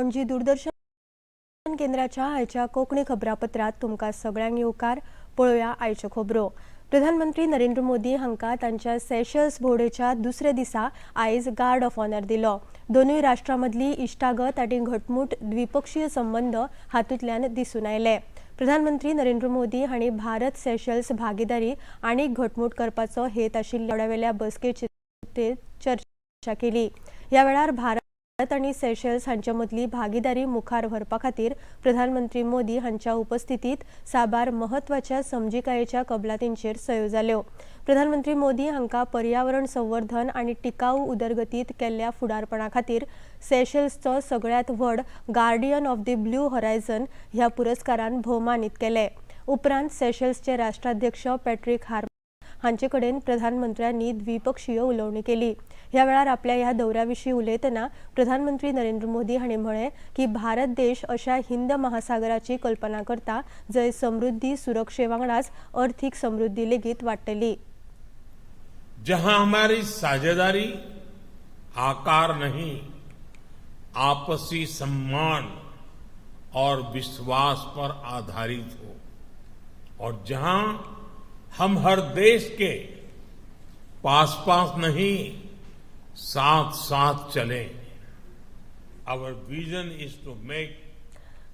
पणजी दूरदर्शन केंद्राच्या आयच्या कोंकणी खबरापत्रांत तुमकां सगळ्यांक येवकार. पळोवया आयच्यो खबरो. प्रधानमंत्री नरेंद्र मोदी हांकां तांच्या सेशल्स भोंवडेच्या दुसऱ्या दिसा आयज गार्ड ऑफ ऑनर दिलो. दोनूय राष्ट्रां मदली इश्टागत आनी घटमूट द्विपक्षीय संबंद हातूंतल्यान दिसून आयले. प्रधानमंत्री नरेंद्र मोदी हांणी भारत सेशल्स भागिदारी आनीक घटमूट करपाचो हेत आशिल्ल्या वेल्या बसकेचेर चर्चा केली. ह्या वेळार भारत आनी सेशल्स हांचे मदली भागिदारी मुखार व्हरपा खातीर प्रधानमंत्री मोदी हांच्या उपस्थितीत साबार म्हत्वाच्या समजिकायेच्या कबलातींचेर सयो जाल्यो. प्रधानमंत्री मोदी हांकां पर्यावरण संवर्धन आनी टिकाऊ उदरगतीत केल्ल्या फुडारपणा खातीर सेशल्सचो सगळ्यांत व्हड Guardian of the Blue Horizon ह्या पुरस्कारान भोवमानीत केले. उपरांत सेशल्सचे राष्ट्राध्यक्ष पॅट्रिक हार्मर हांचे कडेन प्रधानमंत्र्यांनी द्विपक्षीय उलोवणी केली. ह्या वेळार आपल्या ह्या दौऱ्या विशीं उलयतना प्रधानमंत्री नरेंद्र मोदी हांणी म्हळें की भारत देश अशा हिंद महासागराची कल्पना करता, जंय समृद्धी सुरक्षे वांगडाच अर्थीक समृद्धी लेगीत वाडटली. जहां हमारी साझेदारी आकार नहीं, आपसी सम्मान और विश्वास पर आधारित हो और जहां हम हर देश के पास पास नहीं, साथ साथ चलें. Our vision is to make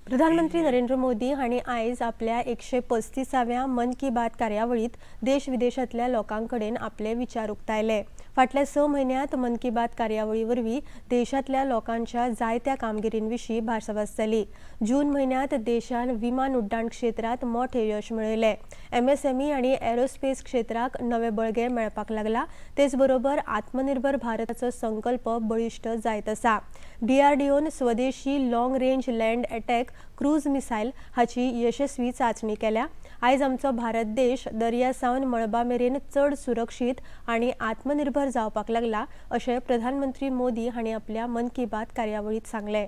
प्रधानमंत्री नरेंद्र मोदी हांणी आयज आपल्या 135व्या मन की बात कार्यावळींत देश विदेशांतल्या लोकां कडेन आपले विचार उक्तायले. फाटल्या 6 म्हयन्यांत मन की बात कार्यावळी वरवीं देशांतल्या लोकांच्या जायत्या कामगिरीं विशीं भासाभास जाली. जून म्हयन्यांत देशान विमान उड्डाण क्षेत्रांत मोठें यश मेळयलें. एमएसएमई आनी एरोस्पेस क्षेत्राक नवें बळगें मेळपाक लागला. तेच बरोबर आत्मनिर्भर भारताचो संकल्प बळिश्ट जायत आसा. डीआरडीओन स्वदेशी Long Range Land Attack Cruise Missile हाची यशस्वी चांचणी केल्या. आयज आमचो भारत देश दर्या सावन मळबा मेरेन चड सुरक्षीत आनी आत्मनिर्भर जावपाक लागला, अशें प्रधानमंत्री मोदी हांणी आपल्या मन की बात कार्यावळींत सांगलें.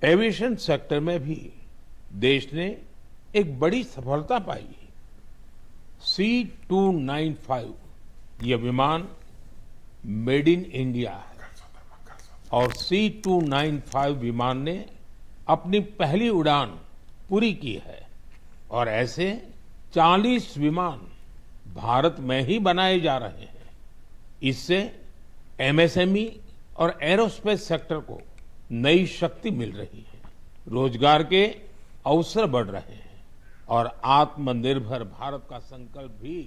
एविएशन सेक्टर में भी देश ने एक बड़ी सफलता पाई. C 295 ये विमान मेड इन इंडिया है और C 295 विमान ने अपनी पहली उड़ान पूरी की है और ऐसे 40 विमान भारत में ही बनाए जा रहे हैं. इससे एमएसएमई और एरोस्पेस सेक्टर को नई शक्ति मिल रही है, रोजगार के अवसर बढ़ रहे हैं और आत्मनिर्भर भारत का संकल्प भी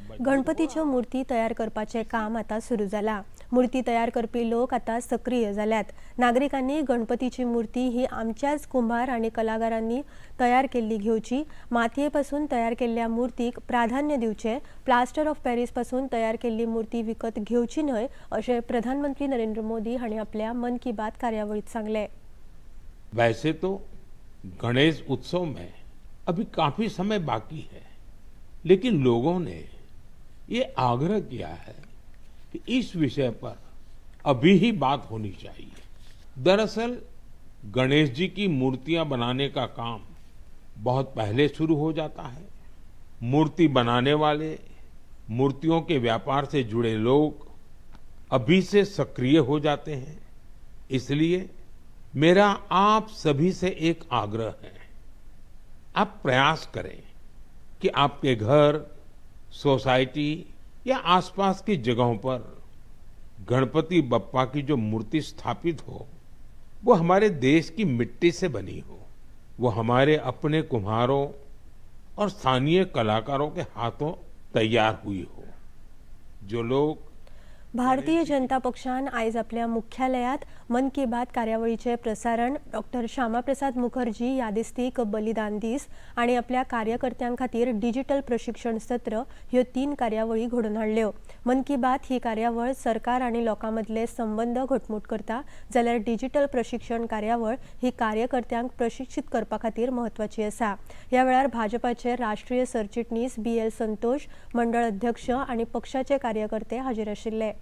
मजबूत. गणपतीच्यो मूर्ती तयार करपाचें काम आतां सुरू जालां. मूर्ती तयार करपी लोक आतां सक्रीय जाल्यात. नागरिकांनी गणपतीची मूर्ती ही आमच्याच कुंभार आनी कलाकारांनी तयार केल्ली घेवची. मातये पासून तयार केल्ल्या मूर्तीक प्राधान्य दिवचें. प्लास्टर ऑफ पॅरीस पासून तयार केल्ली मूर्ती विकत घेवची न्हय, अशें प्रधानमंत्री नरेंद्र मोदी हांणी आपल्या मन की बात कार्यावळींत सांगलें. वैसे तो गणेश उत्सव में अभी काफी समय बाकी है, लेकिन लोगों ने ये आग्रह किया है कि इस विषय पर अभी ही बात होनी चाहिए. दरअसल गणेश जी की मूर्तियां बनाने का काम बहुत पहले शुरू हो जाता है. मूर्ति बनाने वाले, मूर्तियों के व्यापार से जुड़े लोग अभी से सक्रिय हो जाते हैं. इसलिए मेरा आप सभी से एक आग्रह है, आप प्रयास करें कि आपके घर, सोसाइटी या आसपास की जगहों पर गणपति बप्पा की जो मूर्ति स्थापित हो, वो हमारे देश की मिट्टी से बनी हो, वो हमारे अपने कुम्हारों और स्थानीय कलाकारों के हाथों तैयार हुई हो. जो लोग भारतीय जनता पक्षान आयज आपल्या मुख्यालयात मन की बात कार्यावळीचें प्रसारण डॉक्टर श्यामाप्रसाद मुखर्जी यादिस्तीक बलिदान दीस आनी आपल्या कार्यकर्त्यां खातीर डिजिटल प्रशिक्षण सत्र ह्यो तीन कार्यावळी घडोवन हाडल्यो. मन की बात ही कार्यावळ सरकार आनी लोकां मदले संबंद घटमूट करता, जाल्यार डिजिटल प्रशिक्षण कार्यावळ ही कार्यकर्त्यांक प्रशिक्षीत करपा खातीर म्हत्वाची आसा. ह्या वेळार भाजपाचे राष्ट्रीय सरचिटणीस बी एल संतोष, मंडळ अध्यक्ष आनी पक्षाचे कार्यकर्ते हाजीर आशिल्ले.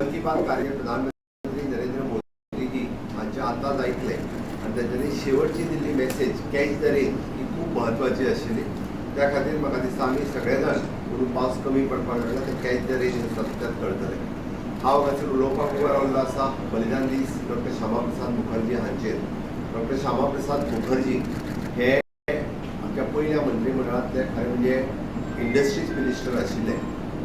मन की बात कार्य प्रधानमंत्री नरेंद्र मोदीजी हांच्या आतां आयकलें आनी तेंच्यांनी शेवटची दिल्ली मॅसेज "कॅच the rain" ही खूब म्हत्वाची आशिल्ली. त्या खातीर म्हाका दिसता आमी सगळे जाण, म्हणून पावस कमी पडपाक लागला, ते कॅच the rain आसा त्यात कळटलें. हांव हांगासर उलोवपाक उबो रावल्लो आसा बलिदान दीस डॉक्टर श्यामा प्रसाद मुखर्जी हांचेर. डॉक्टर श्यामा प्रसाद मुखर्जी हे आमच्या पयल्या मंत्रीमंडळांतले खरें म्हणजे इंडस्ट्रीज मिनिस्टर आशिल्ले,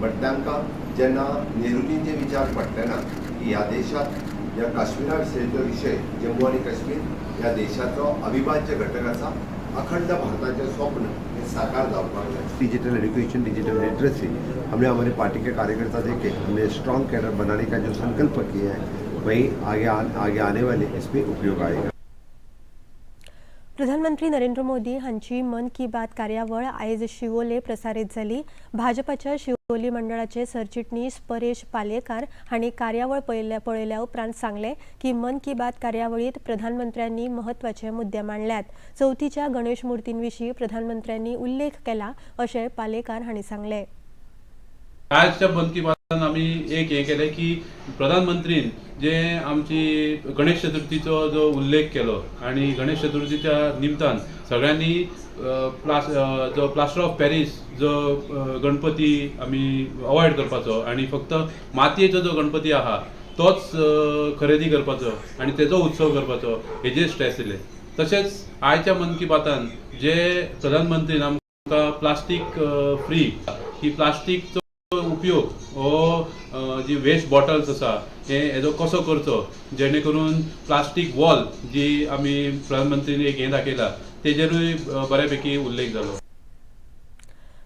बट तांकां जेन्ना नेहरूजींचे विचार पडले ना की ह्या देशांत ह्या काश्मीरा विशयीचो विशय, जम्मू आनी काश्मीर ह्या देशाचो अविभाज्य घटक आसा, अखंड भारताचें स्वप्न हें साकार जावपाक जाय. डिजिटल एजुकेशन, डिजिटल लिटरेसी हमने हमारे पार्टी के कार्यकर्ता देके हमने स्ट्रॉन्ग कैडर बनाने का जो संकल्प किया है, वही आगे आने वाले इसमें उपयोग आएगा. प्रधानमंत्री नरेंद्र मोदी हांची मन की बात कार्यावळ आयज शिवोले प्रसारीत जाली. भाजपाच्या शिवोली मंडळाचे सरचिटणीस परेश पालयेकार हांणी कार्यावळ पळयल्या उपरांत सांगलें की मन की बात कार्यावळीत प्रधानमंत्र्यांनी म्हत्वाचे मुद्दे मांडल्यात. चवथीच्या गणेश मूर्तींविशीं प्रधानमंत्र्यांनी उल्लेख केला अशें पालयेकार हांणी सांगलें. आजच्या मन की बातान आमी एक हें केलें की प्रधानमंत्रीन जे आमची गणेश चतुर्थीचो जो उल्लेख केलो आनी गणेश चतुर्थीच्या निमतान सगळ्यांनी जो प्लास्टर ऑफ पॅरीस जो गणपती आमी अवॉयड करपाचो आनी फक्त मातयेचो जो गणपती आहा तोच खरेदी करपाचो आनी तेजो उत्सव करपाचो हेजेर स्ट्रेस दिलें. तशेंच आयच्या मन की बातान जे प्रधानमंत्रीन आमकां प्लास्टीक फ्री ही प्लास्टीकचो उपयोग हो जी वेस्ट बॉटल्स आसा हे हेजो कसो करचो जेणे करून प्लास्टीक वॉल जी आमी प्रधानमंत्रीन एक हें दाखयला तेजेरूय बऱ्यापैकी उल्लेख जालो.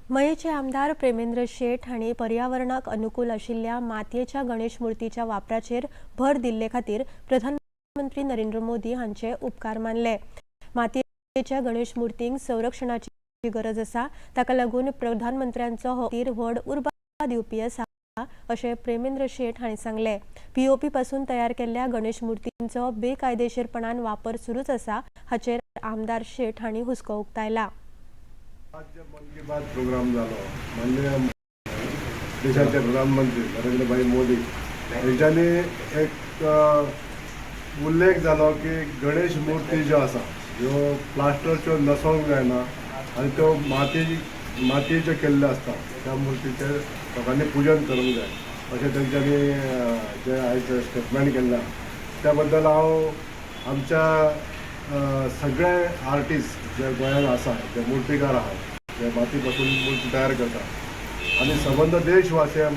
मयेचे आमदार प्रेमेंद्र शेट हांणी पर्यावरणाक अनुकूल आशिल्ल्या मातयेच्या गणेश मूर्तीच्या वापराचेर भर दिल्ले खातीर प्रधानमंत्री नरेंद्र मोदी हांचे उपकार मानले. मातयेच्या गणेश मूर्तींक संरक्षणाची गरज आसा, ताका लागून प्रधानमंत्र्यांचो हो तीर व्हड उर्बा दिवपी आसा अशें प्रेमेंद्र शेट हांणी सांगलें. पीओपी पासून तयार केल्ल्या गणेश मूर्तींचो बेकायदेशीरपणान वापर सुरूच आसा हाचेर आमदार शेट हांणी हुस्को उक्तायला. आज जे मन की बात प्रोग्राम जालो, माननीय देशाचे प्रधानमंत्री नरेंद्रभाई मोदी हेंच्यांनी एक उल्लेख जालो की गणेश मूर्ती ज्यो आसा ह्यो प्लास्टरच्यो नसोंक जायना आनी त्यो मातयेच्यो केल्ल्यो आसता, त्या मुर्तीचें लोकांनी पुजन करूंक जाय अशें तेंच्यांनी जें आयज स्टेटमेंट केल्लें आहा त्या बद्दल हांव आमच्या सगळे आर्टिस्ट जे गोंयांत आसा, जे मुर्तीकार आहा, जे माती पासून मूर्ती तयार करता आनी सबंद देशवासियां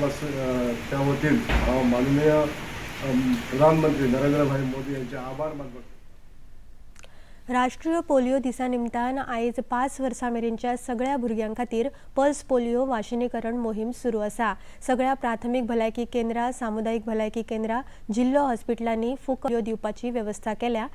त्या वतीन हांव माननीय प्रधानमंत्री नरेंद्रभाई मोदी यांचे आभार मानपाक राष्ट्रीय पोलिओ दिसा निमतान आयज 5 वर्सां मेरेनच्या सगळ्या भुरग्यां खातीर पल्स पोलिओ वाशिनीकरण मोहीम सुरू आसा. सगळ्या प्राथमीक भलायकी केंद्रां, सामुदायीक भलायकी केंद्रां, जिल्लो हॉस्पिटलांनी फुकट पोलिओ दिवपाची वेवस्था केल्या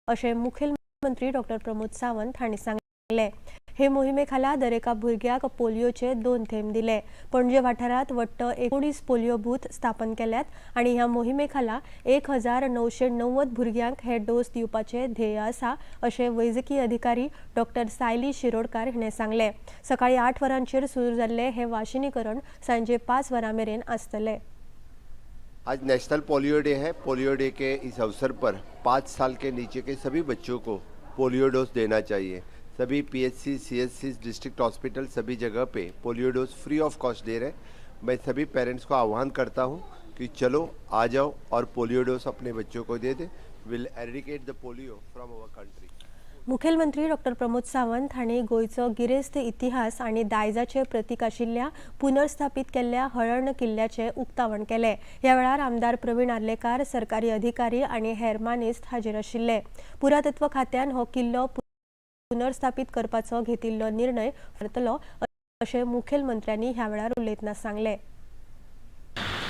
अशें मुखेलमंत्री डॉक्टर प्रमोद सावंत हांणी सांगलें. हे मोहिमे खाला दरेका भुरग्याक पोलिओचे दोन थेंब दिले. पणजे वाठारांत वट्ट 19 पोलिओ बूथ स्थापन केल्यात आनी ह्या मोहिमे खाला 1990 भुरग्यांक हे डोस दिवपाचे ध्येय आसा अशें वैजकी अधिकारी डॉक्टर सायली शिरोडकार हिणें सांगलें. सकाळी 8 वरांचेर सुरू जाल्लें हें वाशिनीकरण सांजे 5 वरां मेरेन आसतलें. आज नेशनल पोलियो डे है. पोलियो डे के इस अवसर पर 5 साल के नीचे के सभी बच्चों को पोलियो डोज देना चाहिए. सभी पीएचसी, सीएचसी, डिस्ट्रिक्ट हॉस्पिटल, सभी जगह pay polio dose free of cost दे रहे हैं. मैं सभी पेरेंट्स को आह्वान करता हूँ कि चलो आ जाओ और पोलियो डोज अपने बच्चों को दे दे. will eradicate the polio from our country. मुखेलमंत्री डॉक्टर प्रमोद सावंत हांणी गोंयचो गिरेस्त इतिहास आनी दायजाचें प्रतीक आशिल्ल्या पुनर्स्थापीत केल्ल्या हळर्ण किल्ल्याचें उक्तावण केलें. ह्या वेळार आमदार प्रवीण आर्लेकार, सरकारी अधिकारी आनी हेर मानेस्त हाजीर आशिल्ले. पुरातत्व खात्यान हो किल्लो पुनर्स्थापीत करपाचो घेतिल्लो निर्णय करतलो अशें मुखेलमंत्र्यांनी ह्या वेळार उलयतना सांगलें.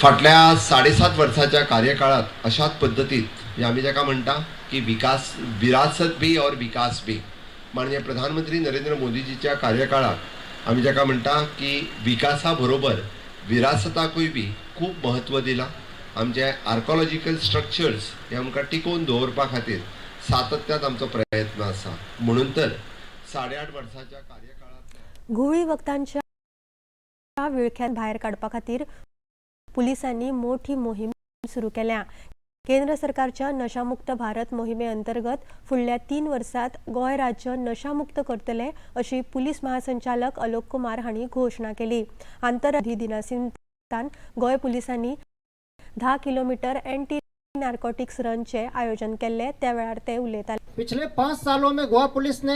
फाटल्या 7.5 वर्साच्या कार्यकाळात अशाच पद्दतीत म्हणजे आमी जाका म्हणटा की विकास, विरासत बी और विकास बी, माननीय प्रधानमंत्री नरेंद्र मोदीजीच्या कार्यकाळात आमी जाका म्हणटा की विकासा बरोबर विरासताकूय बी खूब म्हत्व दिलां. आमचे आर्कोलॉजिकल स्ट्रक्चर्स हे आमकां टिकोवन दवरपा खातीर सातत्यात आमचो प्रयत्न आसा. म्हणून तर 8.5 वर्साच्या कार्यकाळांत घुंवळी वखदांच्या विळख्यात भायर काडपा खातीर पुलिसांनी मोठी मोहीम सुरू केल्या. केंद्र सरकारच्या नशामुक्त भारत मोहिमे अंतर्गत फुडल्या 3 वर्सात गोंय राज्य नशामुक्त करतले अशी पुलीस महासंचालक अलोक कुमार हांणी घोशणा केली. आंतरराष्ट्रीय दिना निमतान गोंय पुलिसांनी 10 किलोमीटर एंटी नार्कोटिक्स रनचें आयोजन केल्लें. त्या वेळार ते उलयताले. पिछले 5 सालों में गोवा पुलिस ने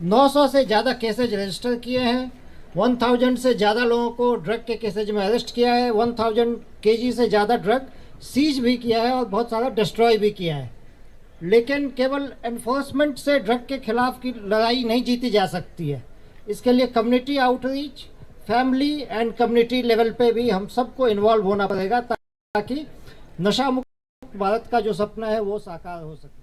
900 से ज़्यादा केसेज रजिस्टर किए हैं, 1000 से ज़्यादा लोगों को ड्रग के केसेज में अरेस्ट किया है, 1000 केजी से ज़्यादा ड्रग सीज भी किया है और बहुत सारा डिस्ट्रॉय भी किया है। लेकिन केवल एनफोर्समेंट से ड्रग के खिलाफ की लड़ाई नहीं जीती जा सकती है। इसके लिए community outreach, family and community level pay भी हम सबको इन्वॉल्व होना पड़ेगा, ताकि नशा मुक्त भारत का जो सपना है, वो साकार हो सके।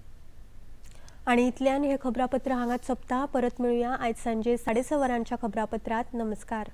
आणि इतल्यान हे खबरापत्र हांगाच सोंपता. परत मेळुया आयज सांजे 6:30 वरांच्या खबरापत्रात. नमस्कार.